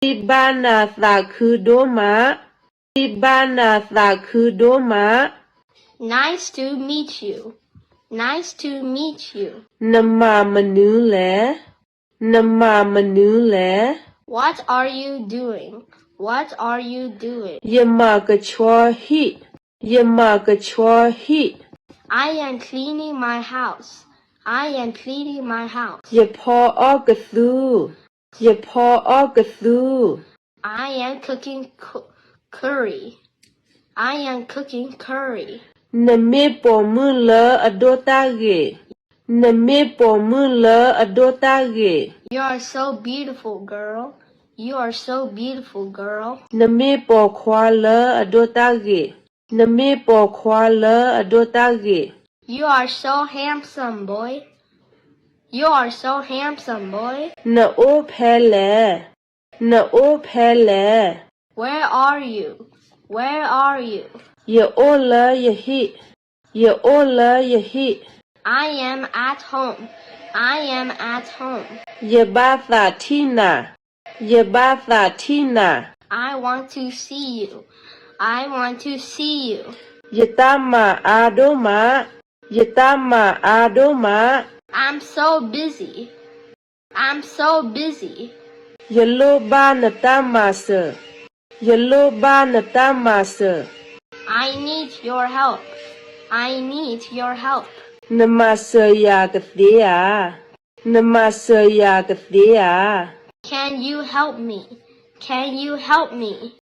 စံးဘျုးနၤသးခုဒိၣ်မး. စံးဘျုးနၤသးခုဒိၣ်မး. Nice to meet you. Nice to meet you. နမၤမနုၤလဲၣ်. နမၤမနုၤလဲၣ်. What are you doing? What are you doing? ယမၤကဆှီဟံၣ်. ယမၤကဆှီဟံၣ်. I am cleaning my house. I am cleaning my house. ယဖီအီၣ်ကသူ. ယဖီအီၣ်ကသူ. I am cooking cu- curry. I am cooking curry. နမ့ၢ်ပိာ်မုၣ်လၢအဒိၣ်တၢ်ဂ့ၤ. နမ့ၢ်ပိာ်မုၣ်လၢအဒိၣ်တၢ်ဂ့ၤ. You are so beautiful, girl. You are so beautiful, girl. နမ့ၢ်ပိာ်ခွါလၢအဒိၣ်တၢ်ဂ့ၤ. နမ့ၢ်ပိာ်ခွါလၢအဒိၣ်တၢ်ဂ့ၤ. You are so handsome, boy. You are so handsome, boy. နအိၣ်ဖဲလဲၣ်. နအိၣ်ဖဲလဲၣ်. Where are you? Where are you? ယအိၣ်လၢယဟံၣ်. ယအိၣ်လၢယဟံၣ်. I am at home. I am at home. ယဘၣ်သးထံၣ်နၤ. ယဘၣ်သးထံၣ်နၤ. I want to see you. I want to see you. ယတၢ်မၤအါဒိၣ်မး. ယတၢ်မၤအါဒိၣ်မး. I'm so busy. I'm so busy. ယလိၣ်ဘၣ်နတၢ်မၤစၢၤ. ယလိၣ်ဘၣ်နတၢ်မၤစၢၤ. I need your help. I need your help. နမၤစၢၤယၤကသ့ဧါ. နမၤစၢၤယၤကသ့ဧါ. Can you help me? Can you help me?